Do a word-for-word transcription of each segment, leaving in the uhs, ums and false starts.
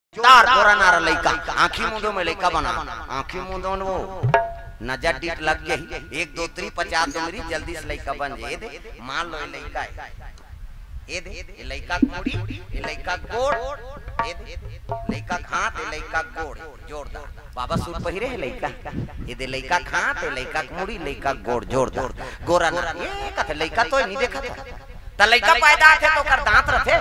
जोरदार गोरा नारा लइका, आँखी मूंदो में लइका बना, आँखी मूंदो में वो नजर डीठ लग गई, एक दो त्री पचास डोंगरी जल्दी से लइका बन जाए। ए दे, मान लो ये लइका है, ए दे, ये लइका के मुड़ी, ये लइका के गोड़, ए दे, लइका के हाथ, ये लइका के गोड़, जोरदार। बाबा सूट पहिरे है लइका, ए दे लइका के हाथ, ये लइका के मुड़ी, लइका के गोड़, जोरदार। गोरा नारा, ये कथे लइका तो नहीं देखा था, त लइका पैदा आथे त ओकर दांत रथे,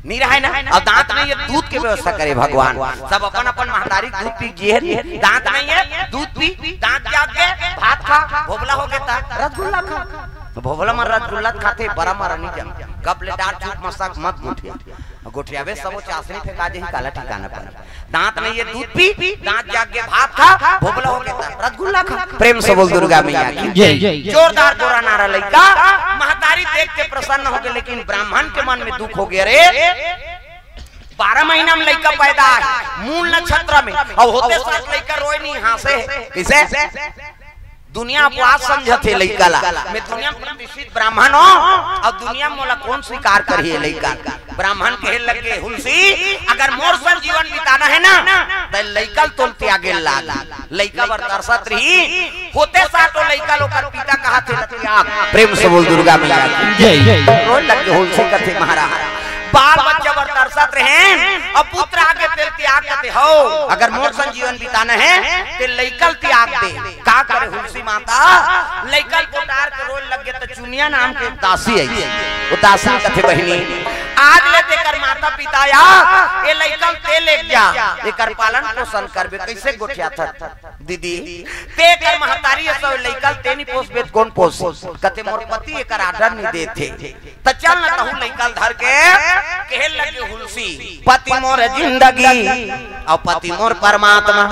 नहीं रहे ना? अब दांत नहीं है, दूध के व्यवस्था करे भगवान। सब अपन अपन महतारी के दूध पी जिए रही। दांत नहीं है, दूध पी, दांत जाग के भात खा, भोभला हो गया त रसगुल्ला खा। भोभला मन रसगुल्ला खाथे, बरा मरा नहीं जम। गप ले डार चुप मसक मत गोठिया। गोठियाबे सबो चासनी फेंका जाही, काला ठिकाना पर। दांत नहीं है, दूध पी, दांत जाग के भात खा, भोभला हो गया त रसगुल्ला खा। प्रेम से बोल दुर्गा मैया की जय। जोरदार गोरा नारा लइका। महतारी देख के प्रसन्न हो गए, लेकिन ब्राह्मण के मन में दुख हो गया, रे बारह महीना में लइका पैदा है, मूल नक्षत्र में, और होते साथ लइका रोए नहीं, हाँसे। कैसे? दुनिया अपवाद समझत हे लइका ला। मैं दुनिया में प्रतिष्ठित ब्राह्मण हूँ, और दुनिया में मोला कौन स्वीकार करही ये लइका? ब्राह्मण कहे लगे, हुलसी, अगर मोर संग जीवन बिताना है ना, त लइका ल तोल त्यागे लाग। लइका बर तरसत रही, होते साथ वो लइका ल ओकर पिता कहाथे ल त्याग। प्रेम से बोल दुर्गा मैया की जय। रोए लगे हुलसी कथे महाराज, बाल बच्चा बर तरसत रहे, अब पुत्र आगे तेल त्याग कथे हो, अगर मोर संग जीवन बिताना है, ते लइका ल त्याग दे। का करे हुलसी माता, लइका ल कोटार के रोए लग गए, त चुनिया नाम के दासी आई, वो दासी कथे बहिनी, आज ले तेकर माता पिता या, ये लइका ल ते ले जा, एकर पालन पोषण करबे, कैसे गोठियाथस दीदी? ते कर महतारी सब लइका ल ते नहीं पोसबे त कौन पोस? कथे मोर पति एकर आर्डर नहीं देथे। त चल न तहू लइका ल धर के, कहे लगे हुलसी, पति मोर जिंदगी और पति मोर परमात्मा,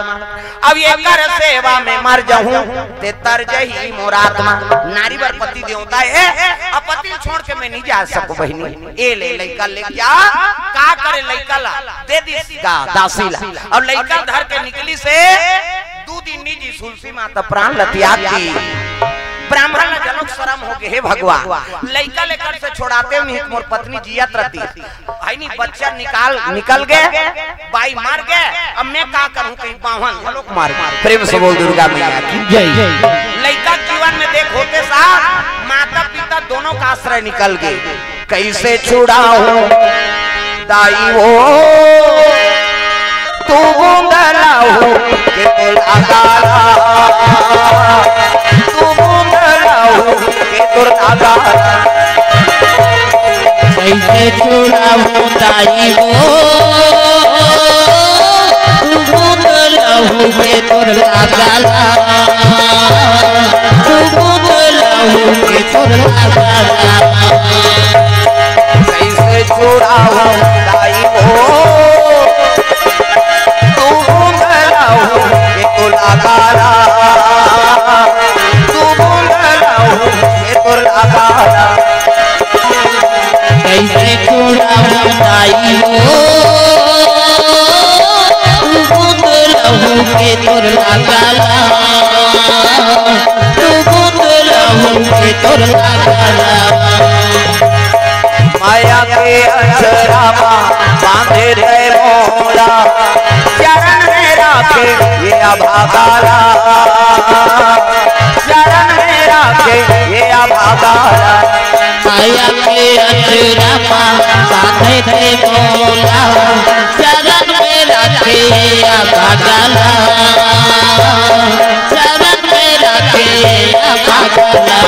अब एकर सेवा में मर जाहूं, ते तर जही मोर आत्मा। नारी बर पति देवता है, अब पति ल छोड़ के मैं नहीं जा सकूं बहिनी। ए ले लइका ले जा, का करे लइका ला, दे दिस गा दासी ला, और लइका धर के निकली से दू दिन नहीं जी, हुलसी माता प्राण ल त्याग दी। ब्राह्मण ल जनक शरम हो गए, हे भगवान, लइका लेकर से छोड़ाते नहीं त मोर पत्नी जियत रहती। भाई नहीं, बच्चा निकाल, निकल गए, बाई मर गए, अब मैं का करूं, कहीं बावन घलोक मार। प्रेम से बोल दुर्गा मैया की जय। लइका जीवन में देख होते साथ माता पिता दोनों का आश्रय निकल गए। कैसे छुड़ाऊं दाई वो, तू बूंद लहू के तोर लगाला, तू बूंद लहू के तोर लगाला। कैसे छुड़ाऊं दाई वो, तू बूंद लहू के तोर लगाला, तू बूंद लहू के तोर लगाला। कैसे छुड़ाऊं दाई वो, तू बूंद लहू के तोर लगाला, तू बूंद लहू के तोर लगाला। कैसे छुड़ाऊं दाई वो, तू बूंद लहू के तोर लगाला, तू बूंद लहू के तोर लगाला। माया के अचरा मा बांधे तै मोला, चरण में राखे ये अभागाला, चरण में राखे ये अभागाला। माया के अचरा मा बांधे तै मोला, चरण में राखे ये अभागाला, चरण में राखे ये अभागाला।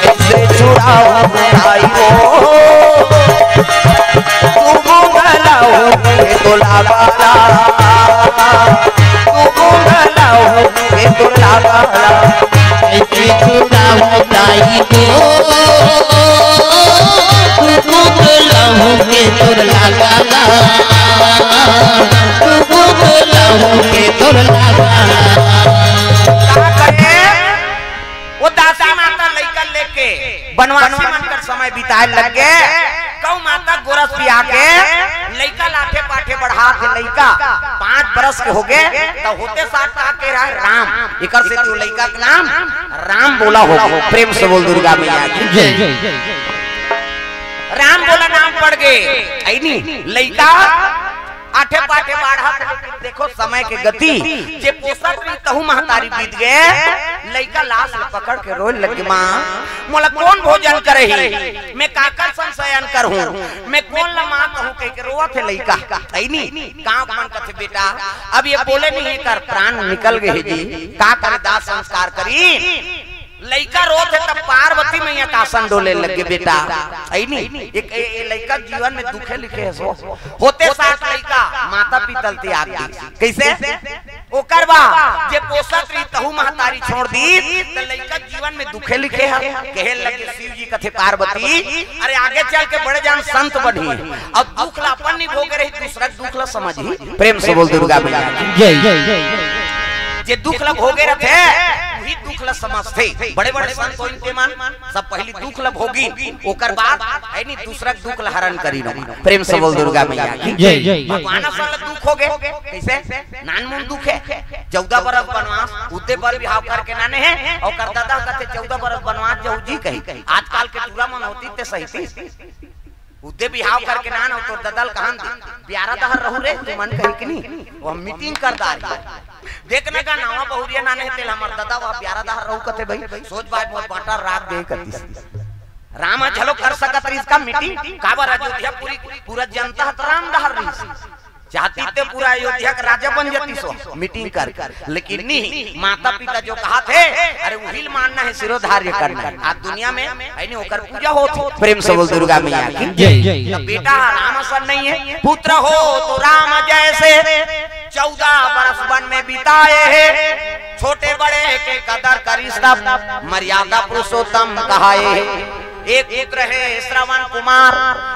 कैसे छुड़ाऊं दाई वो, तू बूंद लहू के तोर लगाला, तू बूंद लहू के तोर लगाला। कैसे छुड़ाऊं दाई वो, तू बूंद लहू के तोर लगाला, तू बूंद लहू के तोर लगाला। का करे? वो दासी माता लइका लेके बनवासी मन कर समय बिताए लग गए। गौ माता गोरस पिया के लइका लाठे पाठे बढ़ात हे। लइका पाँच बरस के हो गए, त होते साथ का के रहा राम। एकर से तू लइका के नाम राम बोला हो। प्रेम से बोल दुर्गा मैया की जय। राम बोला नाम पड़ गे, अइनी लइका आठे पाठे बाढ़त हे, लेकिन देखो समय के गति, जे पोसत रही तहू महतारी बीत गे, लइका लाश ल पकड़ के रोए लगे, "माँ, मोला कोन भोजन करही? मैं काकर संग सयन करहूँ? मैं कोन ल माँ कहूँ?" कहिके रोवत हे लइका। अइनी, कांव मन कथे, "बेटा, अब ये बोले नहीं, एकर प्राण निकल गे हे जी, का करे, दाह संस्कार करी?" लइका रोत हे, तब पार्वती मैया के आसन डोले लगे, "बेटा।" अइनी, एक, ए, ए लइका जीवन में दुखे लिखे हे सो। होते साथ लइका माता पिता ल त्याग दी। कइसे? ओकर बाद जे पोसत रही तहू महतारी छोड़ दी, त लइका जीवन में दुखे लिखे हे। कहे लगे शिव जी कथे, "पार्वती, अरे आगे चल के बड़े जान संत बनही, अउ दुख ला अपन नहीं भोगे रही, दूसरा के दुख ला समझही।" प्रेम से बोल दुर्गा मैया की। जय। जे दुख ला भोगे रथे, वही दुख ला समझथे। बड़े-बड़े संत होइनते मन, सब पहिली दुख ला भोगिन, ओकर बाद, हे नी, दूसरा के दुख ला हरण करिन। प्रेम से बोल दुर्गा मैया की। जय। भगवान असन ला दुख होगे, कइसे? नानमुन दुख हे, चौदह बरस बनवास, उते बर बिहाव करके नाने हे, अउ ओकर ददा कथे, "चौदह बरस बनवास जाहू जी," कही। आजकल के टूरा मन होतिस ते सहितिस। उदे बिहाव करके नान हो, तोर ददा ल कहन दे, "प्यारा डहर रहू रे," तुमन कही कि नहीं? वो मीटिंग कर डारी। देख न गा, नवा बहुरिया नाने हे, तेला हमर ददा वो प्यारा डहर रहू कथे भाई, सोच बाय मोर बांटा राख दे कतिस। राम ह झलो कर सकत रहिस का मीटिंग? काबर अयोध्या पूरी, पूरा जनता ह त राम डहर रहिस। चाहतिस ते पूरा अयोध्या के राजा बन जातिस वो, मीटिंग करके। लेकिन नहीं, माता पिता जो कहत हे, अरे उही ल मानना हे, सिरोधार्य करना हे। आज दुनिया में, हे नी, ओकर पूजा होत हे। प्रेम से बोल दुर्गा मैया की। जय। त बेटा राम असन नहीं हे, पुत्र हो तो राम जैसे, चौदह बरस वन में बिताए हे, छोटे बड़े के कदर करिस तब, मर्यादा पुरुषोत्तम कहाए हे। एक पुत्र हे श्रवण कुमार,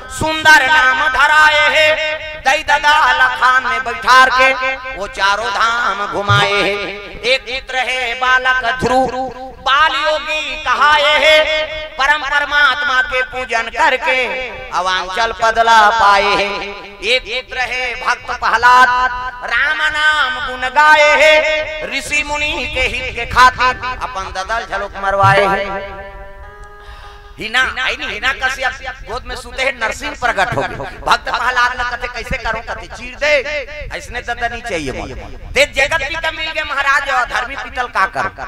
सुंदर नाम धराए हे। दई ददा ल खान में बैठार के वो चारों धाम घुमाए हे। एक पुत्र हे बालक ध्रुव, बाल योगी कहाए हे। परम परमात्मा के पूजन करके अवांचल पद ला पाए हे। एक पुत्र हे भक्त प्रहलाद, राम नाम गुण गाए हे। ऋषि मुनि के हित के खातिर अपन ददा ल झलोक मरवाए हे। हिना, हे नी, हिना कश्यप गोद में सुते हे, नरसिंह प्रगट होगे। भक्त प्रहलाद ल कथे, "कइसे करूं?" कथे, "चीर दे, अइसने ददा नहीं चाहिए मोला।" ते जगत पिता मिल गे महाराज, अउ धर्मी पिता ल का करूं?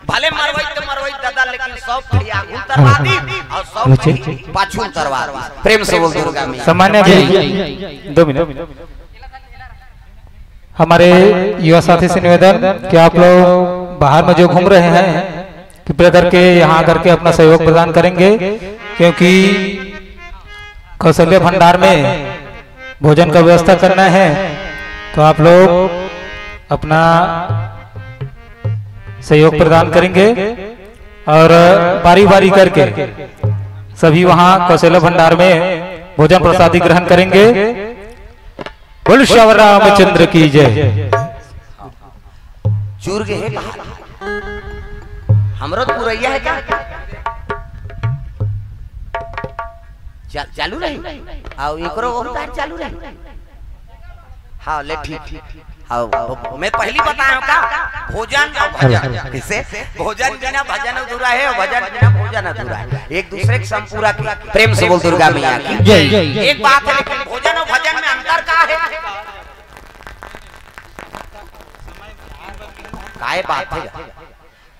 भले मरवई त मरवई ददा, लेकिन सौ पीढ़ी आगू तरवा दी अउ सौ पीढ़ी पाछू तरवा दी। प्रेम से बोल दुर्गा मैया। सामान्य जी, दो मिनट। हमारे युवा साथी से निवेदन कि आप लोग बाहर में जो घूम रहे हैं, कृपया करके यहाँ आकर के अपना सहयोग प्रदान करेंगे, क्योंकि कौशल्या भंडार में भोजन का व्यवस्था करना है, तो आप लोग अपना सहयोग प्रदान करेंगे और बारी बारी करके सभी वहाँ कौशल्या भंडार में भोजन प्रसादी ग्रहण करेंगे। बोल श्यावर रामचंद्र की जय। चूर गे हे का? हमरो त पुरैया हे का? चा-, चालू रही? अउ एकरो ओमकार चालू रही? हाँ, ले ठीक। हाँ, मैं पहिली बताय हंव का? भोजन अउ भजन। कइसे? भोजन बिना भजन अधूरा हे अउ भजन बिना भोजन अधूरा हे। एक दूसरे के संपूरक हे। प्रेम से बोल दुर्गा मैया की। जय। एक बात हे, लेकिन भोजन अउ भजन में अंतर का हे? काय बात हे?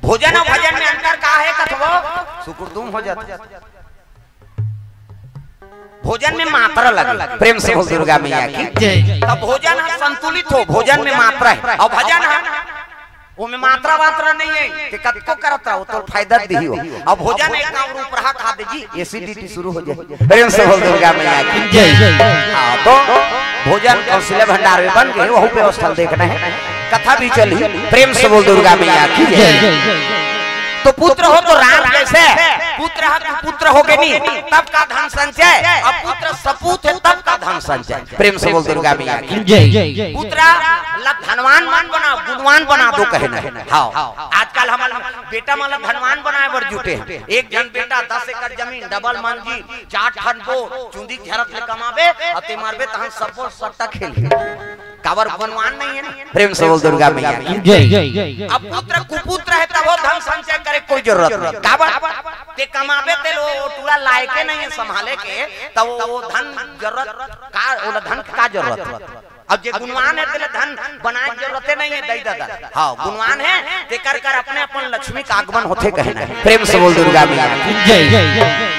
भोजन अउ भजन में अंतर का हे कथवो? सुकुर तुम हो जाता। भोजन में मात्रा लगे। प्रेम से बोल दुर्गा मैया की। जय। त भोजन ह संतुलित हो, भोजन में मात्रा हे। अउ भजन ह, ओमे मात्रा वात्रा नहीं हे, ते कतको करत रहो, तोर फायदा दिही हो। अउ भोजन एक नाम रूप रहा, खा दे जी, एसिडिटी शुरू हो जाए। प्रेम से बोल दुर्गा मैया की। जय। हाँ, तो भोजन कौशल्या भंडार में बन गे, वहू व्यवस्था देखना हे, कथा भी चली। प्रेम से बोल दुर्गा मैया की। जय। तो पुत्र हो तो राम जैसे, पुत्र ह कुपुत्र होगे नी, तब का धन संचय, अपुत्र सपूत हे तब का धन संचय। प्रेम से बोल दुर्गा मैया की। जय। पुत्र ला धनवान मन बना, गुणवान बना दो कहना हे। हाँ, आजकल हमन बेटा मन ला धनवान बनाए बर जुटे हन। एक झन बेटा दस एकड़ जमीन, डबल मंजिल, चार ठन बोर, चुंदी झरत ले कमाबे, अउ ते मरबे तहन सब्बो सट्टा खेलही। काबर गुणवान नहीं है ना। प्रेम से बोल दुर्गा मैया की। जय। अब पुत्र कुपुत्र है, तभो धन संचय करे कोई जरूरत नहीं। काबर? ते कमाबे ते लो टूरा लायके नहीं है संभाले के, तब वो धन जरूरत का, ओला धन का जरूरत है? अब जे गुणवान है, तेला धन बनाए के जरूरते नहीं है, दई ददा। हाँ, गुणवान है, तेकर कर अपने अपन लक्ष्मी का आगमन होथे कहना है। प्रेम से बोल दुर्गा मैया की। जय।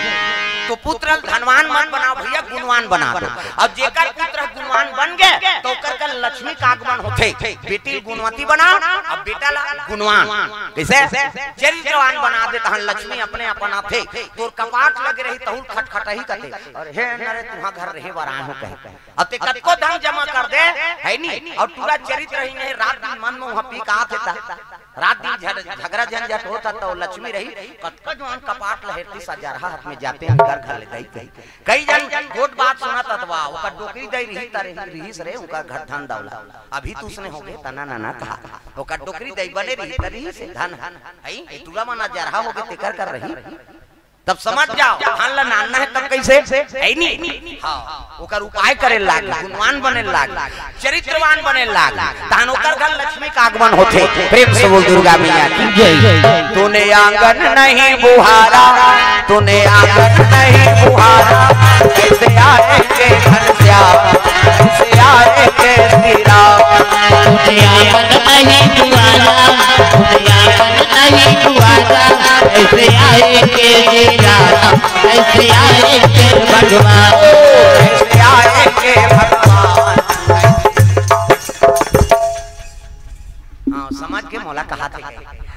तो पुत्र धनवान मत बनाओ भैया, गुणवान बना दो। अब जेकर पुत्र गुणवान बन गए, तो ओकर कर लक्ष्मी का आगमन होथे। बेटी गुणवती बनाओ, अब बेटा ला गुणवान। कैसे? चरित्रवान बना दे, तहन लक्ष्मी अपने अपन आथे। तोर कपाट लगे रही, तहुल खटखटही कथे, और हे नरे, तुहा घर रहे बर आए हो कहे। अब ते कतको धन जमा कर दे, है नी? और टूरा चरित्रहीन है, रात दिन मन में वहाँ पी का आथे ता। रात दिन झग-, झगड़ा झंझट होता तो लक्ष्मी रही, कतको जवान कपाट लहेरती सजरहा हाथ में जाते हैं घर घर ले दई कही। कई जन गोठ बात सुनत हत वा, ओकर डोकरी दई रही त रही, रहीस रे, ओकर घर धन दौलत। अभी तो उसने हो गए, तना नाना कहा। ओकर डोकरी दई बने रही त रहीस धन। है, ए टूरा मन अजरहा हो गए, तेकर कर रही। तब समझ जाओ, धान ला नानना है तब कैसे? है नी? हाँ, ओकर उपाय करे लाग, गुणवान बने लाग, चरित्रवान बने लाग, तहन ओकर घर लक्ष्मी का आगमन होथे। प्रेम से बोल दुर्गा मैया की जय। तूने आंगन नहीं बुहारा, तूने आंगन नहीं बुहारा, कैसे आएंगे घनश्याम, कैसे आएंगे श्री राम। तूने आंगन नहीं बुहारा, तूने आंगन नहीं बुहारा, कैसे आएंगे श्री राम, कैसे आएंगे भगवान, कैसे आएंगे भगवान। हाँ, समझ के मोला कहा थे।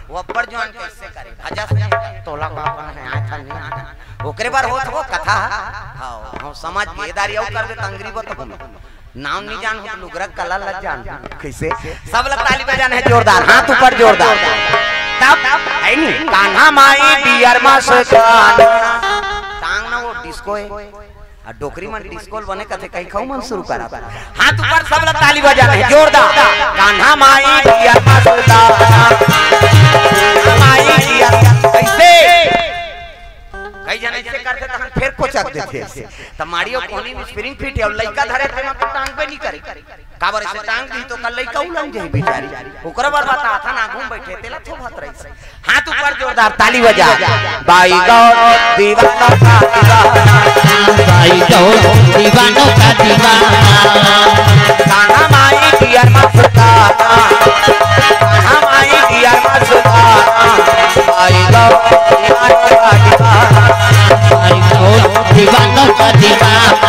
वो अब्बड़ जुआन कैसे करे? भजस नहीं, तोला बापन है, आए था नहीं आना। ओकरे बार होत वो कथा। हाँ, हाँ, समझ के, दारी अउ कर दे, तंगरी बत हम। नाम नहीं जान हो, लुगरा कला लग जान। कैसे? सब लोग ताली बजाना है जोरदार, हाथ ऊपर जोरदार। तब, है नहीं? कान्हा माई डियर मस्ताना। टांग ना वो डिस्को है। आ डोकरी मन डिस्को ल बने कथे, कहीं खाऊ मन शुरू करा। हाथ ऊपर, सब लोग ताली बजाना है जोरदार। कान्हा माई डियर मस्ताना, माई डियर, कैसे? कई जन ऐसे करथे, तहन फेर कोचक देथे ऐसे। त माड़ियो कोनी में स्प्रिंग फिट है, अउ लइका धरे थे, तो टांग पे नहीं करे। काबर ऐसे टांग दी तो कल लइका उलंग जाए बेचारी। ओकरा बर बता था ना, घूम बैठे, तेला थोभत रही। हाथ ऊपर जोरदार ताली बजा। बाई गौ दीवानों का दीवाना। बाई गौ दीवानों का दीवाना। कान्हा माई डियर मस्ताना। कान्हा माई डियर मस्ताना। बाई गौ दीवानों का दीवाना। बाई गौ दीवानों का दीवाना।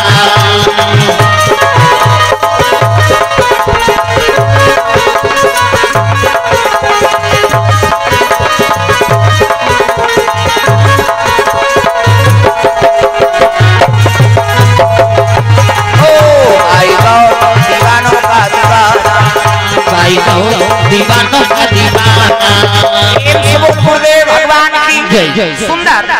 ओ भाई गौ दीवानों का दीवाना। भाई गौ दीवानों का दीवाना। प्रेम से बोल गुरुदेव भगवान की जय। जय। सुंदर।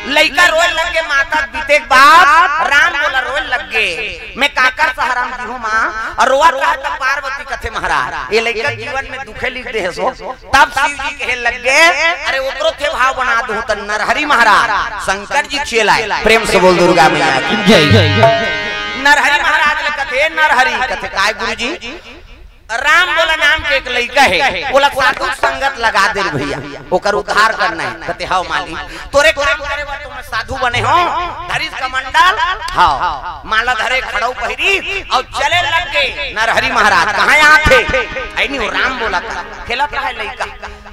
लइका रोए लग गे, माता बीते के बाद राम बोला रोए लग गे। मैं काकर सहारा म जीहूं माँ, अउ रोवत रहा तब पार्वती कथे महाराज, ये लइका जीवन में दुखे लिख दे हे सो। तब शिव जी कहे लग गे, अरे ओकरो थे भाव बना दूं त नरहरि महाराज, शंकर जी चेला हे। प्रेम से बोल दुर्गा मैया की जय। नरहरि महाराज ल कथे, नरहरि कथे, काय गुरु जी? राम बोला नाम के एक लइका हे, ओला साधु संगत लगा दे रे भैया, ओकर उद्धार करना हे। कथे, "हव मालिक, तोरे काम करे बर तो मैं साधु बने हों।" धरिस कमंडल, हव, माला धरे, खड़ऊ पहिरी, अउ चले लग गे। नरहरि महाराज, "कहाँ आथे?" ऐ नहीं, वो राम बोला का, खेलत रहे लइका।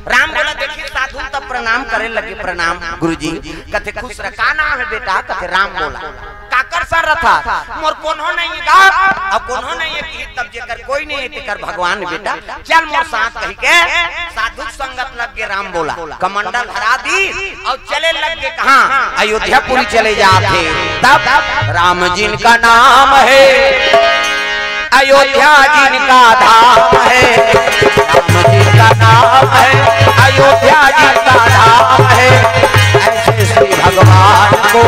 राम बोला, देखिस साधु तब प्रणाम करे लगे, "प्रणाम गुरुजी।" कथे, "खुश रह, का नाम हे बेटा?" कथे, "राम बोला।" "काकर सर रथा?" "मोर कोनो नहीं गा, अब कोनो नहीं हे कि तब जेकर कोई नहीं हे तेकर भगवान बेटा, चल मोर साथ," कहि के साधु संगत लग गे राम बोला, कमंडल धरा दी अउ चले लग गे कहाँ? अयोध्यापुरी चले जाथे। तब राम जिनका नाम है, अयोध्या जिनका धाम है, राम जिनका नाम है, अयोध्या जिनका धाम है, ऐसे श्री भगवान को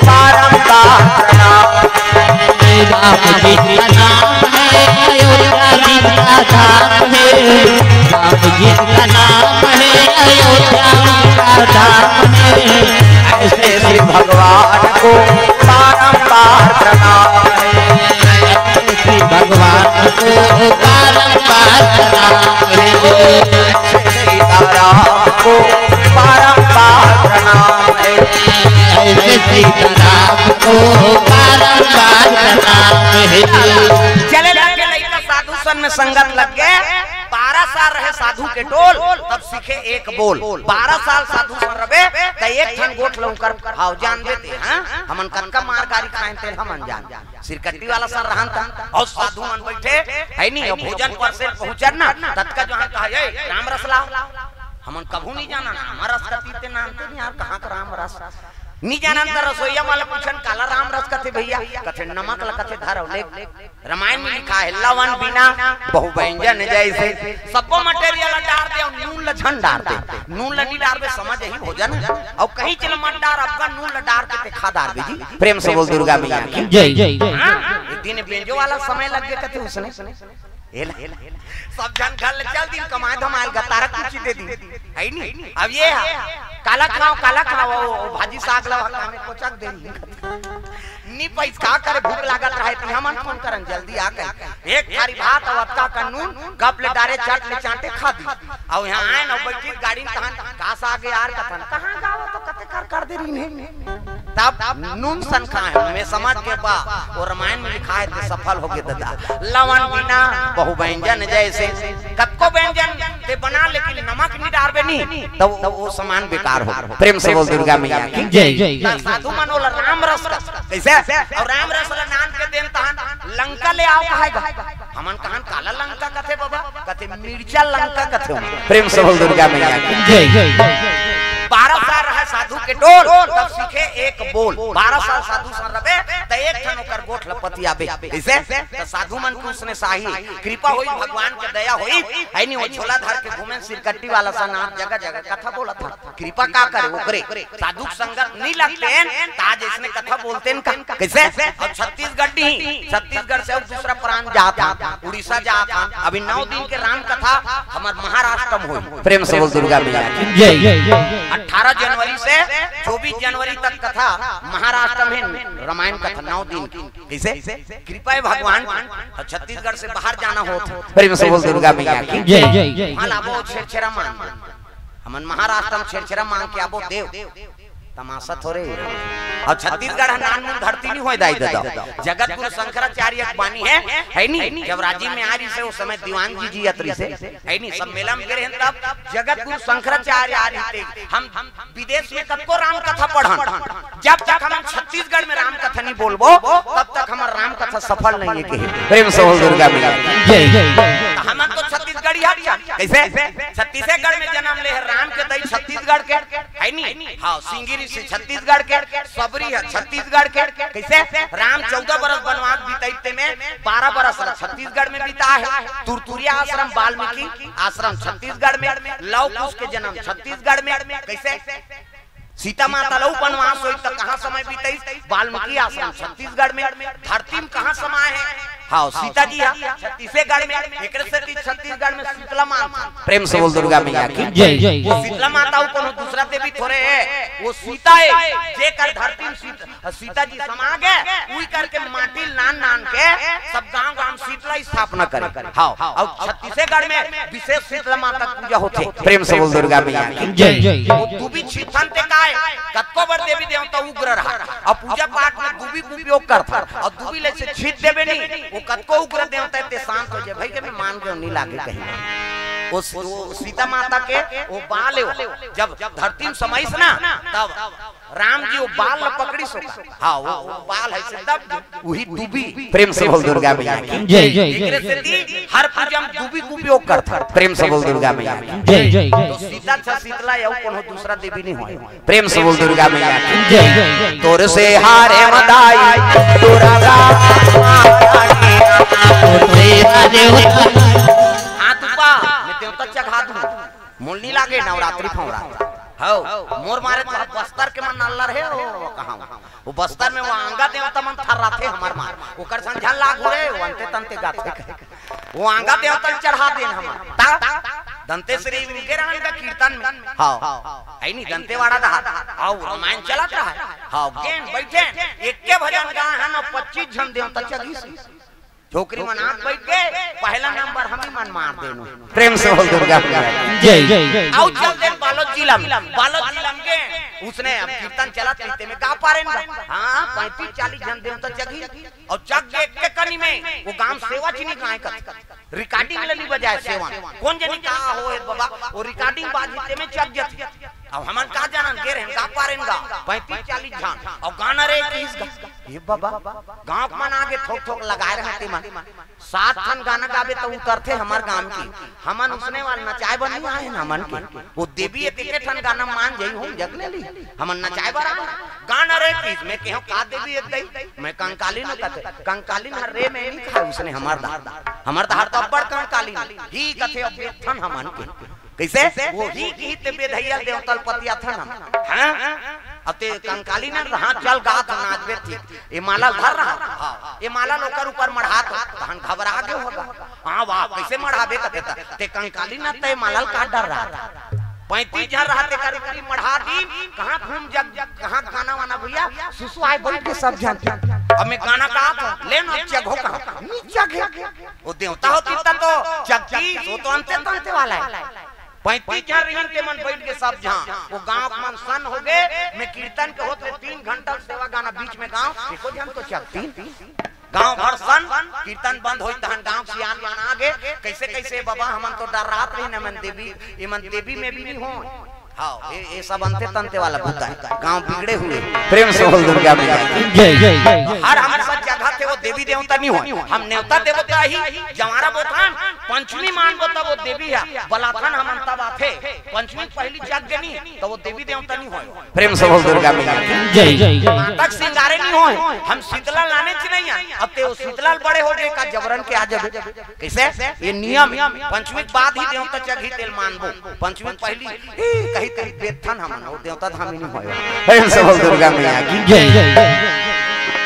बारंबार प्रणाम। राम जिनका नाम है, अयोध्या जिनका धाम है, राम जिनका नाम है, अयोध्या जिनका धाम है, ऐसे श्री भगवान को बारंबार प्रणाम है। को बारंबार प्रणाम हे। सीताराम को बारंबार प्रणाम हे। ऐसे सीताराम को बारंबार प्रणाम हे। चले लगे लइका साधु सन में संगत लग गे। बारह साल रहे साधु के टोल, तब सीखे एक बोल। बारह साल साधु सन रबे, त एक ठन गोठ लउकर भाव जान देते, हाँ? हमन कतका मार गारी खाएन, तेल हमन जान। सिरकट्टी वाला सन रहन त, अउ साधु मन बइठे, हे नी, अउ भोजन परसे पहुँचन ना, ततका जो हम कहा, "ए, राम रस ला।" हमन कभू नहीं जाना ना, हमर रस कती ते नाम ते नहीं यार, कहाँ का राम रस? नहीं जाना त रसोइया वाला पूछन, "काला राम रस कथे भइया?" कथे, "नमक ला कथे धरव ले।" रामायण में लिखा हे, "लवन बिना बहु व्यंजन जैसे।" सब्बो material ला डार दे अउ नून ला झन डार दे। नून ला नहीं डारबे, समझ ही भोजन। अउ कहीं चल मत डार, अबका नून ला डार के ते खा डारबे जी। प्रेम से बोल दुर्गा मैया की जय। हाँ? एक दिन बेंजो वाला समय लग गया कथे उसने। एला, सब झन घर ले चल दिन, कमाए धमाए ल गतारा कुची दे दिन। हे नी? अब ये हे, काला खाव, काला खाव, वो भाजी साग ला, हका में कोचक दे दिन। नी पइस का करे, भूख लागत रहे, त हमन फोन करन, जल्दी आ गए। एक थारी भात अउ अतका का नून, गप ले डारे, चट ले चाटे, खा दी। अउ यहाँ आए न, बइठी गाड़ी में, तहन का साग यार कथन, कहाँ गावा तो कते कर कर दे रही ने। तब नून सन खाए, मैं समझ के बा, वो रामायण में लिखा हे, ते सफल हो गे दादा। लवन बिना बहु व्यंजन जैसे, कतको व्यंजन ते बना, लेकिन नमक नहीं डारबे नहीं, तब वो, वो सामान बेकार हो। प्रेम से बोल दुर्गा मैया की जय। त साधु मन ओला राम रस कथे। कइसे? अउ राम रस ला नान के देन तहन लंका ले आव कहे गा। हमन कहन, "काला लंका कथे बाबा?" कथे, "मिर्चा लंका कथे।" प्रेम से बोल दुर्गा मैया की जय। बारह साल रहे साधु के टोल, तब सीखे एक बोल। बारह साल साधु सन रबे, त एक ठन ओकर गोठ ल पतियाबे। कइसे? त साधु मन के उसने साही कृपा होई, भगवान के दया होई। हे नी, वो झोला धर के घूमे सिरकट्टी वाला सन, आप जगह जगह कथा बोलत हन। कृपा का करे ओकरे? साधु के संगत नहीं लगते हैं, त आज इसने कथा बोलते हैं का? कइसे? अउ छत्तीसगढ़ नहीं, छत्तीसगढ़ से अउ दूसरा प्रांत जात हन, उड़ीसा जात हन। अभी नौ दिन के राम कथा हमर महाराष्ट्र में होई। प्रेम से बोल दुर्गा मैया की जय। अठारह जनवरी से चौबीस जनवरी तक कथा महाराष्ट्र में, रामायण कथा नौ दिन की। कइसे? कृपा हे भगवान की। अउ छत्तीसगढ़ से बाहर जाना होत हे। प्रेम से बोल दुर्गा मैया की जय। वहाँ लाबो छेरछेरा मांग। हमन महाराष्ट्र में छेरछेरा मांग के आबो देव। तमाशा थोरे। अउ छत्तीसगढ़ ह नानमुन धरती नहीं होय दाई ददा। जगत गुरु शंकराचार्य के बानी हे, हे नी? जब राजिम में आ रहिसे, ओ समय दीवान जी जियत रहिसे, हे नी? सब मेला में गे रहेन तब जगत गुरु शंकराचार्य आ रहिसे। हम विदेश में कतको राम कथा पढ़न, जब तक हमन छत्तीसगढ़ में राम कथा नहीं बोलबो, तब तक हमर राम कथा सफल नहीं हे कहे। प्रेम से बोल दुर्गा मैया की जय। त हमन तो छत्तीसगढ़ी हन। कइसे? छत्तीसगढ़ में जनम ले हे राम के दई छत्तीसगढ़ के, हे नी? हाँ, सिंगी ऋषि छत्तीसगढ़ के, सबरी हे छत्तीसगढ़ के। कइसे? राम चौदह बरस बनवास बिताइस, तेमे बारह बरस छत्तीसगढ़ में बिताए हे। तुरतुरिया आश्रम, वाल्मीकि आश्रम छत्तीसगढ़ में, लव कुश के जनम छत्तीसगढ़ में। कइसे? सीता माता ल बनवास होइस त कहाँ समय बिताइस? वाल्मीकि आश्रम छत्तीसगढ़ में। धरती में कहाँ समाए हे? हाँ, सीता जी ह छत्तीसगढ़ में। एकरे सेती छत्तीसगढ़ में शीतला माता। प्रेम से बोल दुर्गा मैया की जय। वो शीतला माता, वो कोनो दूसरा देवी थोरे हे, वो सीता हे। जेकर धरती में सीता सीता जी समा गे, उही करके माटी ल नान नान के सब गांव गांव शीतला स्थापना करे। हाँ, अउ छत्तीसगढ़ में विशेष शीतला माता के पूजा होथे। प्रेम से बोल दुर्गा मैया की जय। वो दूबी छीथन ते काय, कतको बर देवी देवता उग्र रहा, अउ पूजा पाठ में दूबी के उपयोग करथन, अउ दूबी ले से छीत देबे नहीं, वो कतको उग्र देवता ते शांत हो जाए। भाई के मैं मान गयो, नहीं लागे कहीं। वो, वो सीता माता के वो बाल हे, जब धरती में समाइस ना, तब राम जी वो बाल ल पकड़िस ओकर। हाँ, वो, वो बाल हे से दब गे। उही दूबी। प्रेम से बोल दुर्गा मैया की जय। एकरे सेती हर पूजा में दूबी के उपयोग करथन। प्रेम से बोल दुर्गा मैया की जय। तो सीता छ शीतला, अउ कोनो दूसरा देवी नहीं होय। प्रेम से बोल दुर्गा मैया की जय। तोर से हारे मदाई, तोरा गा-, हाथ ऊपर, मैं देवता चढ़ा दूं। मोल नहीं लागे नवरात्रि फौरा। हौ, मोर मारे तो बस्तर के मन अल्लर हे, ओ, कहाँ? वो बस्तर में वो आंगा देवता मन थर्राथे हमर मार। ओकर संझन लागू रे, वो अंते तंते गाथे कहे। वो आंगा देवता ल चढ़ा देन हमर। ता, दंतेश्वरी उनके रहन का कीर्तन में। हाँ, हे नी दंतेवाड़ा दहा। हाँ, रामायण चलत रहा। हाँ, गेन, बैठेन, एक्के भजन गाए हन, पच्चीस झन देवता चघिस। छोकरी मन आत बइठ गे, पहला नंबर हमी मन मार देनो। प्रेम से बोल दुर्गा मैया की। जय। अउ चल देन बालोद जिला में, बालोद जिला में गे, उसने अब कीर्तन चलत रहिथे में गा पारेन गा। हाँ, पैंतीस चालीस झन देवता चघही, अउ चघ गे एक कनी में, वो गांव सेवा चिनी गाय का recording ले नी बजाय सेवा। कोन जनी का हो हे बाबा, वो recording बाजथे में चघ जथे। अब हमन का जानन, गे रहेन गा पारेन गा, पैंतीस चालीस झन, अउ गाना रे तीस गा। ये बाबा, गांव के मन आगे थोक थोक लगाए रहते मन। सात ठन गाना गाबे त उतरथे हमर गांव की। हमन उसने वाल नचाए बर नहीं आए हन हमन के। वो देवी एक, एक ठन गाना मान जाई, हम जग ले ली। हमन नचाए बर आए। गाना रे तीस में केहो का देवी एक दई, मैं कंकाली न कथे। कंकाली न रे मैं नहीं खाए उसने हमर दार। हमर दार तो अब्बड़ कंकाली न। ही कथे अब एक ठन हमन के। कैसे? वो ही की ते बेधैया देवतल पतिया था ना। हाँ? अब ते कंकाली ना रहा, चल गात नाचबे ठीक। ये माला धर रहा। हाँ। ये माला लोकर ऊपर मढ़ात, तहन घबरा गे होगा। हाँ, वाह, कैसे मढ़ाबे कथे त? ते कंकाली ना ते माला काट डर रहा था। पैंतीस झन रहा ते कर ऊपरी मढ़ा दी, कहाँ घूम जग, कहाँ गाना वाना भैया, सुसु आए बइठ गे सब झन। अब मैं गाना गात हूँ, ले ना चघो कहाँ? नी चघे। वो देवता होती तब तो चघती, वो तो अंते तंते वाला है। पैंतीस झन रहिन ते मन बइठ गे सब झन। वो गांव के मन सन्न हो गे। मैं कीर्तन के होत ले तीन घंटा सेवा गाना बीच में गांव, एको झन तो चघतिन। गांव भर सन्न, कीर्तन बंद होई तहन गांव सियान मन आ गे। कैसे कैसे बाबा, हमन तो डर्रात रहिन, हमन देवी, ये मन देवी में भी नहीं हो। हाँ, ये, ये सब अंते तंते वाला भूत है, गांव बिगड़े हुए। प्रेम से बोल दुर्गा मैया की। जय, जय, जय। हर हमेशा जगह थे वो देवी देवता नहीं हो, हम नेवता देवता ही, जवारा बोथन, पंचमी मानबो तब वो देवी है, बलाथन हमन तब आथे, पंचमी पहली जग गनी, तो वो देवी देवता नहीं होय। प्रेम से बोल दुर्गा मैया की। जय, जय, जय। माता के सिंगारे नहीं होय, हम शीतला लाने च नहीं है, अब ते वो शीतला बड़े हो गए का जबरन के आ जाबे। कैसे? ये नियम, पंचमी के बाद ही देवता चघी तेल मानबो, पंचमी के पहली ए, कही, कही बेथन हमन, वो देवता धामी नहीं होय। प्रेम से बोल दुर्गा मैया की। जय।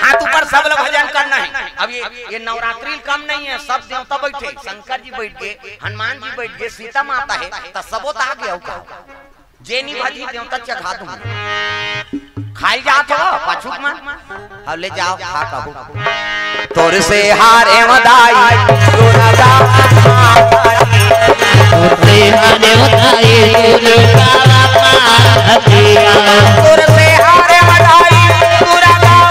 हाथ ऊपर, सब लोग भजन करना है। अब ये, ये नवरात्रि कम नहीं है, सब देवता बैठे, शंकर जी बैठ गए, हनुमान जी बैठ गए, सीता माता है, तो सबो तो आ गया का। जे नहीं भजी देवता चघा दूंगा। खाई जात हो, पाछू के मन। अब ले जाओ, खा कहू। तोर से हारे मदाई, तोरा दा-, तोर से हारे मदाई, तोरा दा-, तोर से हारे मदाई, तोरा दा-,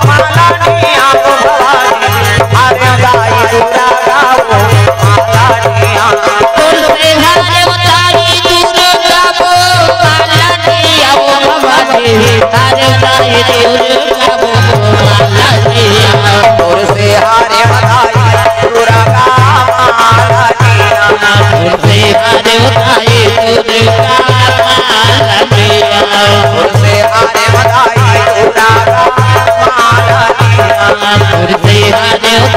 माला निया ओ भवानी, हारे मदाई, तोरा दा-, माला निया। तोर से हारे मदाई, तोरा दा-, माला निया ओ भवानी, हारे मदाई, तोरा दा-, माला निया। तोर से हारे मदाई, तोरा दा-, माला निया। तोर से हारे मदाई, तोरा दा-, माला निया। तोर से हारे मदाई, तोरा दा-, माला निया। तोर से हारे मदाई,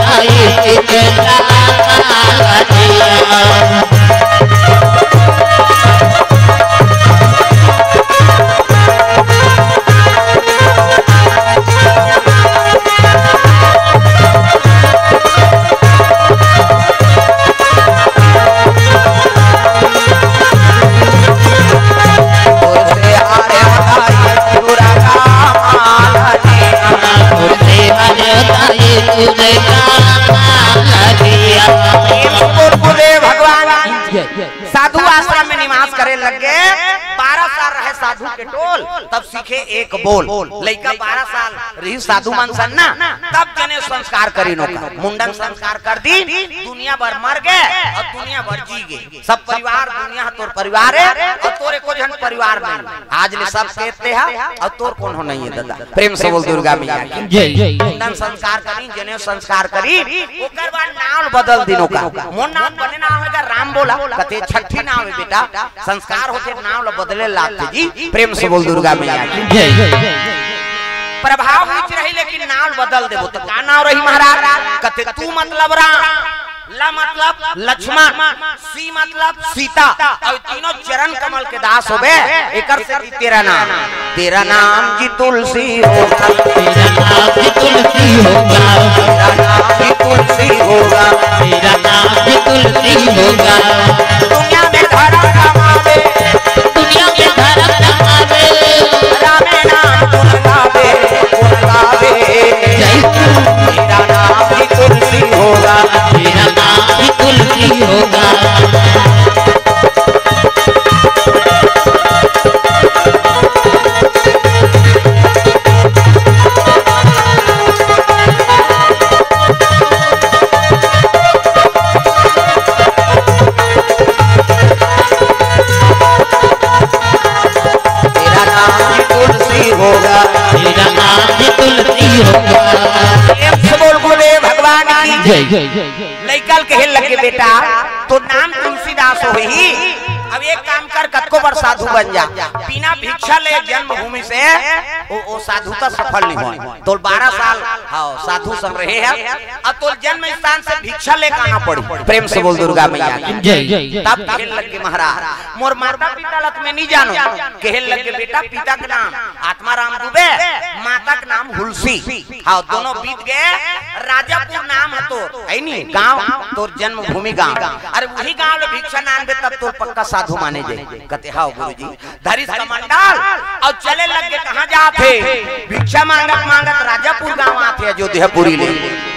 तोरा दा-, माला निया। भगवान साधु आश्रम में निवास करे लग गे। बारह साल रहे साधु के टोल, तब सीखे एक बोल। लइका बारह साल रही साधु मन सन ना, तब जने संस्कार करिन ओकर। मुंडन संस्कार कर दी, दुनिया भर मर गे अउ दुनिया भर जी गे। सब परिवार, दुनिया ह तोर परिवार हे अउ तोर एको झन परिवार नहीं। आज ले सब खेत ते हा अउ तोर कोनो नहीं हे दादा। प्रेम से बोल दुर्गा मैया की। जय। मुंडन संस्कार करी, जनेऊ संस्कार करी, ओकर बाद नाव बदल दिन ओकर। मोर नाव बने नाव हे का राम बोला, कथे छठी नाव हे बेटा, संस्कार होथे नाव ल बदले लागथे जी। प्रेम से बोल दुर्गा मैया की। जय। प्रभाव बीच रही लेकिन नाव बदल देबो त का नाव रही महाराज? कथे तू मतलब राम, ल मतलब लक्ष्मण, सी मतलब सीता, अउ तीनों चरण कमल के दास होबे, एकर से तेरा नाम, तेरा नाम जी तुलसी होगा, तेरा नाम जी तुलसी होगा, तेरा नाम जी तुलसी होगा, तेरा नाम जी तुलसी होगा। दुनिया में धर्म कमावे, दुनिया में धर्म कमावे, रामे नाम गुण गावे, गुण गावे। जय श्री तेरा नाम जी तुलसी हो जय, जय, जय, जय। लइका ल कहे लगे, "बेटा, तोर नाम तुलसीदास होही, अब एक काम कर, कतको बड़ साधु बन जा, बिना भिक्षा ले जन्मभूमि से ओ, ओ साधुता सफल नहीं होय। तोर बारह साल, हाँ, साधु संग रहे हे, अब तोर जन्म स्थान से भिक्षा लेके आना पड़ी।" प्रेम से बोल दुर्गा मैया की। जय, जय, जय। तब कहे लगे, "महाराज, मोर माता पिता ल त मैं नहीं जानों।" कहे लगे, "बेटा, पिता के नाम आत्माराम दुबे, माता के नाम हुलसी।" हाँ, दोनों बीत गए। राजापुर नाम हे तोर, हे नी? गांव, तोर जन्मभूमि गांव। अरे, वही गांव ले भिक्षा मांगबे, तब तोर पक्का साधु माने जाही। कथे, "हाँ गुरुजी।" धरिस कमंडल अउ चले लगे। कहाँ जात हे? भिक्षा मांगत मांगत राजापुर गांव आत हे, अयोध्यापुरी ले।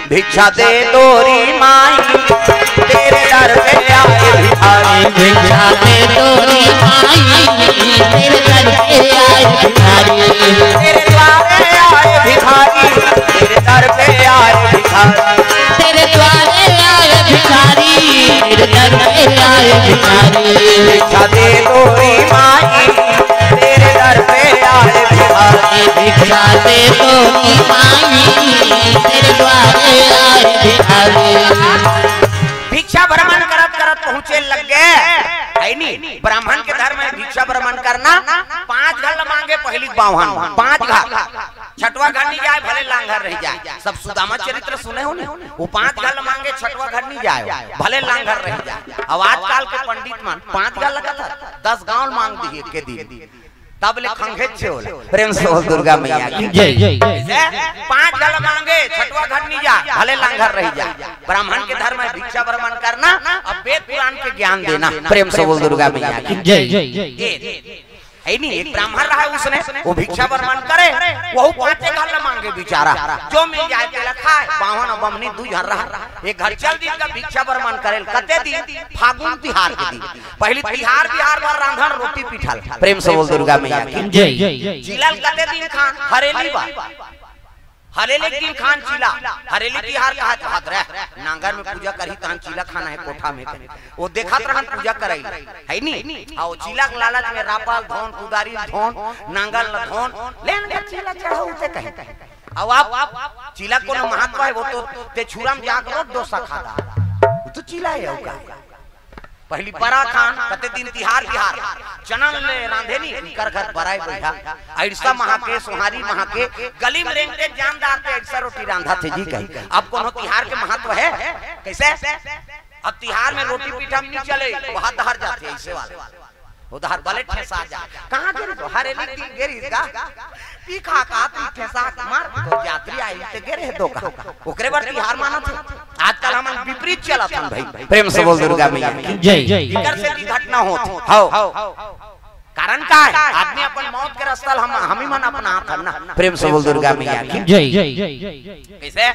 भिक्षा दे तोरी माई, तेरे दर पे आए भिखारी। भिक्षा दे तोरी माई, तेरे दर पे आए भिखारी। तेरे द्वारे आए भिखारी, तेरे दर पे आए भिखारी। तेरे द्वारे आए भिखारी, तेरे दर पे आए भिखारी। भिक्षा दे तोरी माई, तेरे दर पे आए भिखारी। भिक्षा दे तोरी माई, तेरे द्वारे आए भिखारी। भिक्षा भ्रमण करत करत पहुंचे लगे, हे नी? ब्राह्मण के धर्म हे भिक्षा भ्रमण करना। पांच घर ल मांगे पहिली बाम्हन, पांच घर। छठवा घर नहीं जाए, भले लांघर रह जाए। सब सुदामा चरित्र सुने हो नी? वो पांच घर ल मांगे, छठवा घर नहीं जाए, भले लांघर रह जाए। अब आजकल के पंडित मन पांच घर लगत हे, दस गांव मांग दिही एक के दिन, तब ले खंघे छे होला। प्रेम से बोल दुर्गा मैया की। जय, जय, जय। जैसे पांच घर ल मांगे, छठवा घर नहीं जाए, भले लांघर रह जाए। ब्राह्मण के धर्म हे भिक्षा भ्रमण करना, अब वेद पुराण के ज्ञान देना। प्रेम से बोल दुर्गा मैया की। जय, जय, जय। ये हे नी, एक ब्राह्मण रहा, उसने वो भिक्षा भ्रमण करे, वहू पांचे घर ल मांगे बेचारा, जो मिल जाए तेला खाए। बाम्हन अउ बम्हनी दू झन रहा, एक घर चल दिस गा भिक्षा भ्रमण करे ल। कते दिन? फागुन तिहार के दिन। पहिली तिहार बिहार भर रांधन रोटी पीठा ल। प्रेम से बोल दुर्गा मैया की। जय, जय, जय। चीला ल कते दिन खान? हरेली बर। हरेली के दिन खान चीला, हरेली तिहार कहाथे, नांगर में पूजा करही तहन चीला खाना हे कोठा में। वो देखत रहन पूजा करई, हे नी? हाँ, वो चीला के लालच में रापा ल धोन, कुदारी ल धोन, नांगर ल धोन, लेन के चीला चढ़ाऊ ते कहे। अब आप चीला कोनो महत्व हे, वो तो ते छुरा में जाके रोज डोसा खा दा, वो तो चीला हे, अउ का? पहिली बरा खान, कते दिन तिहार बिहार, चना ले रांधे नी, इकर घर बराए बइठा। अइरसा महा के, सोहारी महा के, गली में रेंगते जानदार ते अइरसा रोटी रांधथे जी कही। अब कोनो तिहार के महत्व हे? कइसे? अब तिहार में रोटी पीठा में नहीं चले, वहां दहर जाथे अइसे वाला। उधार बले ठेसा जा। कहाँ गे रहिस? हरेली दिन गे रहिस गा। पी खा का पी ठेसा मार तो यात्री आई ते गे रहे दो का। ओकरे बर तिहार मानत हे। आजकल हमन विपरीत चलत हन भाई। प्रेम से बोल दुर्गा मैया की। जय। इकर से भी घटना होत हे। हव। कारण का हे? आदमी अपन मौत के रस्ता ल हम, हम ही मन अपनात हन ना। प्रेम से बोल दुर्गा मैया की। जय। कइसे?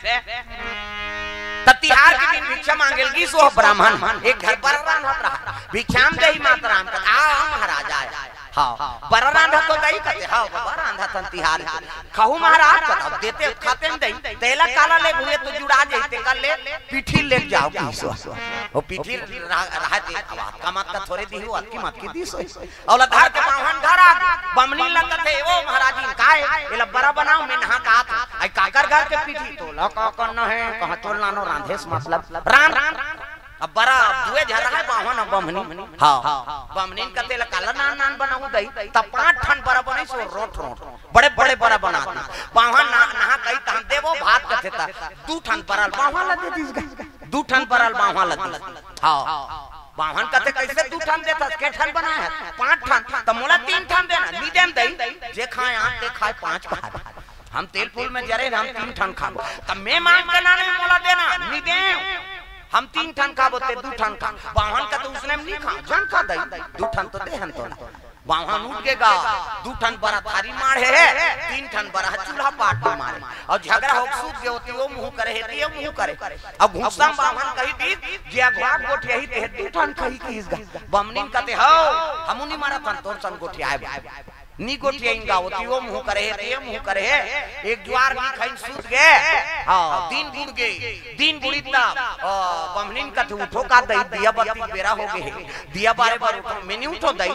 त तिहार के दिन भिक्षा मांगे ल गिस ओ ब्राह्मण, एक घर बर रांधत रहा। भिक्षाम देहि मातरम, कथे, "आ, आ महाराज आय।" हाँ, बर रांधत हो दई, कथे, "हाँ, बाबा, रांधत हन तिहार के।" "खाहू महाराज," कथे, "अब देते खाते न दई, तेला काला ले घुरे तो जुड़ा जाई, तेकर ले पीठी ले जाओ किसो।" वो पीठी रहा, रहा दे, अब अतका मत का थोरे दिहू, अतकी मत की दिस होई। अउ ला धर के बाम्हन घर आ गे। बमनी ल कथे, "ओ महाराजिन, काय? एला बरा बनाओ, मैं नहा के आत हंव।" "अई काकर घर के पीठी?" "तोला का करना हे, कहाँ तोर लानो रांधेस मतलब। रांध।" अब बरा दुए झन रहे, बाम्हन अउ बमनी। हाँ, बमनी ल कथे, "ला काला नान नान बनाहू दई।" त पांच ठन बरा बनाइस, ओ रोंठ रोंठ। बड़े बड़े बरा बना दिस। बाम्हन नहा, नहा के आई तहन देबो भात कथे, त दू ठन बरा ल बाम्हन ला दे दिस गा। दू ठन बरा ल बाम्हन ला दिस। हाँ। बाम्हन कथे, "कइसे दू ठन देथस? के ठन बनाए हस?" "पांच ठन।" "त मोला तीन ठन देना।" "नी देन दई, जे खाए आठ, ते खाए पांच कहा। हम तेल फूल में जरे, हम तीन ठन खाबो।" "त मैं मांग के ना नहीं, मोला देना।" "नी देव, हम तीन ठन खाबो, ते दू ठन खा।" बाम्हन कथे, "उसने में नी खा, झन खा दई, दू ठन तो देहन तोला।" बाम्हन उठ गे गा, दू ठन बरा थारी माढ़े हे, तीन ठन बरा चूल्हा पाट में माढ़े। अउ झगरा होके सूत गे, ओती ओ मुंह करे, एती ओ मुंह करे। अउ घुस्सा म बाम्हन कहि दिस, "जे अघवा गोठियाही, तेह दू ठन खाही," किहिस गा। बमनी ल कथे, "हव, हमू नी मरत हन तोर सन गोठियाए बर। नी गोठियाइन गा, ओती ओ मुंह करे, एती ओ मुंह करे हे। एक जुआर नी खाइन सूत गे।" हाँ, दिन बुड़ गे, दिन बुड़िस त, अ, बमनी ल कथे, "उठो का दई, दिया बत्ती बेरा हो गे हे, दिया बारे बर उठो।" "मैं नी उठों दई।"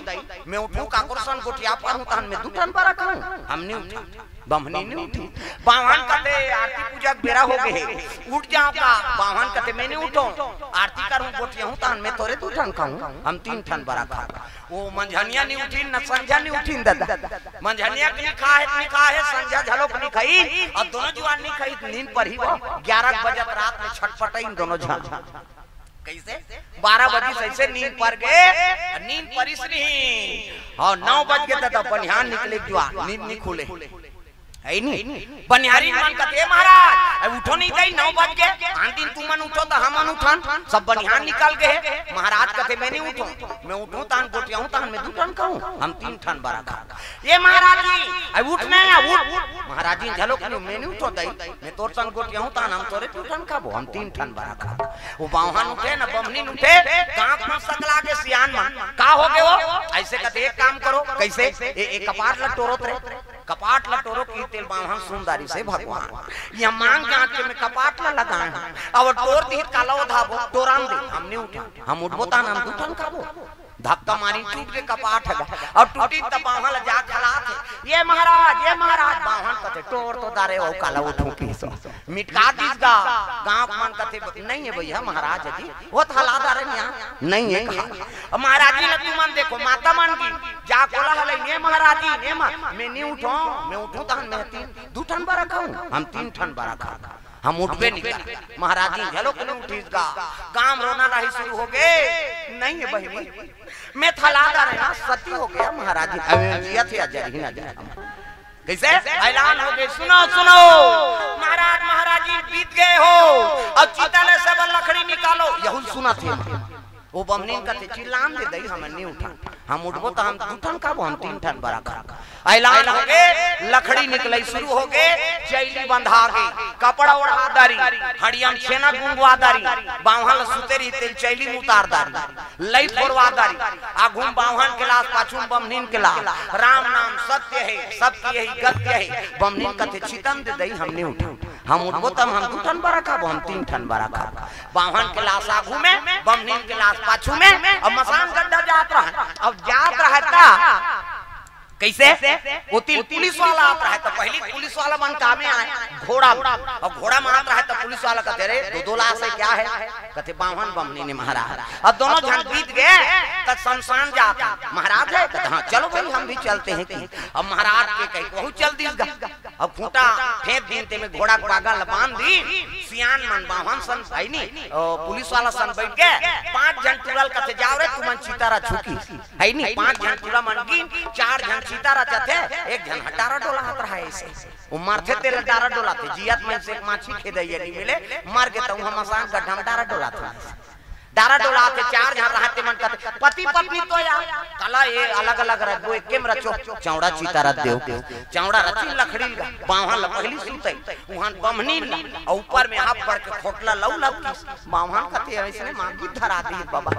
"मैं उठहूं, काकरो सन गोठिया पारहूं, तहन मैं दू ठन बरा खाहूं, हम नी उठन।" बमनी नहीं उठी। बाम्हन कथे, "आरती पूजा के बेरा हो गे हे, उठ जाव का।" बाम्हन कथे, "मैं नहीं उठों, आरती करहूँ, गोठियाहूँ, तहन मैं तोरे दू ठन खाहूँ, हम तीन ठन बरा खाहूँ।" ओ मंझनिया नहीं उठिन, न संझा नहीं उठिन ददा। मंझनिया के नहीं खाहे, नहीं खाहे, संझा घलोक नहीं खाही, अउ दोनों जुवान नहीं खाही, नींद परही वो। ग्यारह बजत रात में छटपटाइन दोनों झन। कइसे? बारह बजिस अइसे नींद पर गे, नींद परिस नहीं। अउ नौ बज गे ददा, बनिहान निकले जुवान, नींद नहीं खुले। हे नहीं? बनिहारिन मन कथे, "महाराज, अब उठो नहीं दई, नौ बज गे, आन दिन तुमन उठो त हमन उठन, सब बनिहान निकल गे हे।" महाराज कथे, "मैं नहीं उठों, मैं उठों तहन गोठियाहूँ, तहन मैं दू ठन खाहूँ, हम तीन ठन बरा खाहूँ।" "ए महाराज जी, अब उठ नहीं, अब उठ।" महाराज जी घलोक नहीं, "मैं नहीं उठों दई, मैं तोर संग गोठियाहूँ, तहन हम तोरे दू ठन खाबो, हम तीन ठन बरा खाबो।" ओ बाम्हन उठे न बमनिन उठे, गाँव के मन सकला गे, सियान मन, "का हो गे वो?" अइसे कथे, "एक काम करो।" कइसे? "ए, ए कपाट ल टोरत रहे।" कपाट ल टोरो किहिस तेला बाम्हन सुन डारिस, "भगवान, ये मांग जांच के मैं कपाट ल लगाए हंव, अउ टोर दिही त काला ओधाबो, टोरन दे, हम नहीं उठन, हम उठबो तहन हम दू ठन खाबो।" धक्का मारिन, टूट गे कपाट ह गा, अउ टूटिस त बाम्हन ल जा खलात हे, "ए महाराज, ए महाराज।" बाम्हन कथे, "टोर तो डारे हंव, काला उठहूँ किहिस।" मिटका दिस गा। गाँव के मन कथे, "नहीं हे भइया महाराज जी, वो त हला डारे न, नहीं हे कहा।" अब महाराज जी ल तुमन देखो, माता मन गिन, जा कोला हलई, "ए महाराज जी, ए मा-, मैं नहीं उठों, मैं उठों तहन मैं तीन, दू ठन बरा खाहूँ, हम तीन ठन बरा खाहूँ, हम उठबे नहीं करन।" महाराज जी घलोक नहीं उठिस गा। गाँव म रोना राही शुरू हो गे, "नहीं हे बहिनी, मैं त हला डारे हंव, सती हो गे महाराज जी, अब जियत हे या जरही न जरही।" कइसे? ऐलान हो गे, "सुनो, सुनो, महाराज, महाराज जी बीत गे हो, अउ चिता ले से बर लकड़ी निकालो।" यहू सुनत हे। ओ बमनिन कथे, "चिल्लान दे दई, हमन नहीं उठन, हम उठबो त हम दू ठन खाबो, हम तीन ठन बरा खाबो।" ऐलान हो गे, लकड़ी निकलई शुरू हो गे, चैली बंधा गे, कपड़ा ओढ़ा डारिन, हड़िया म छेना गुंगवा डारिन, बाम्हन ल सुते रहिस तेला चैली म उतार डारिन। लई फोरवा डारिन, आघू म बाम्हन के लास, पाछू म बमनिन के लास। "राम नाम सत्य हे, सबकी यही गत्य हे।" बमनिन कथे, "चितन दे दई, हम नहीं उठन, हम उठबो त हम दू ठन बरा खाबो, हम तीन ठन बरा खाबो।" बाम्हन के लास आघू में, बमनिन के लास पाछू में, अउ मसान गड्ढा जात रहय, अउ जात रहय त कइसे? ओती ले पुलिस वाला आत रहय, त पहिली पुलिस वाला मन कामे आय, घोड़ा म। अउ घोड़ा म आत रहय, त पुलिस वाला कथे, "अरे, दू दू लास हे, का हे?" कथे, "बाम्हन बमनिन हे महाराज।" अउ दोनों झन बीत गे, त शमशान जात हे। "महाराज हे?" कथे, "हाँ, चलो भाई, हम भी चलते हैं" कि। अब महाराज के कहिके वहू चल दिस गा। अब खूंटा फेंक दिन, तेमे घोड़ा के बागा ल बांध दिन, सियान मन बाम्हन सन, हे नी, ओ, पुलिस वाला सन बइठ गे, पांच झन टूरा ल कथे, "जाव रे, तुमन चिता रचहू" कि। हे नी, पांच झन टूरा मन गिन, चार झन चिता रचत हे, एक झन ह डारा डोलात रहय अइसे। ओ मरथे तेला डारा डोलाथे, जियत मइनसे के माछी खेदइया नइ मिले, मर गे त उहां मसान गड्ढा म डारा डोलाथे। डारा डोलाथे, चार झन रहय तेमन कथे, "पति पत्नी तो या, काला ये अलग-अलग रचबो, एके म रचो।" चौड़ा चिता रच देव। चौड़ा रचिन लकड़ी ल, बाम्हन ल पहिली सुतई, उहां बमनिन ल, अउ ऊपर में हाफ भर के खोटला ल अउ लपकिस। बाम्हन कथे, "अइसने मांगी धरा दिही बाबा।"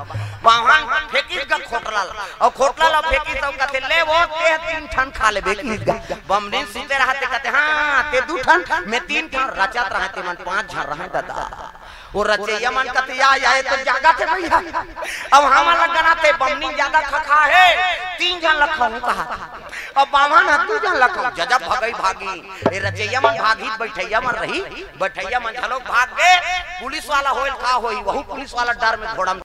बाम्हन फेंकिस गा खोटला ल, अउ खोटला ल फेंकिस अउ कथे, "ले वो, तें तीन ठन खा लेबे" किहिस गा। बमनिन सुते रहय ते कथे, "हाँ, तें दू ठन, मैं तीन ठन।" रचत रहय तेमन पांच झन रहय ददा। ओ रचइया मन कथे, "या, या, ये तो जागथे भइया। अब हमन ल गनाथे, बमनिन जादा खखा हे, तीन झन ल खाहूं" कहाथे। अब बाम्हन ह दू झन ल खाहूं, जजब भगई भागी। ए रचइया मन भागही त बइठइया मन रही, बइठइया मन घलोक भाग गे। पुलिस वाला होय ल का होही, वहू पुलिस वाला डर में घोड़ा म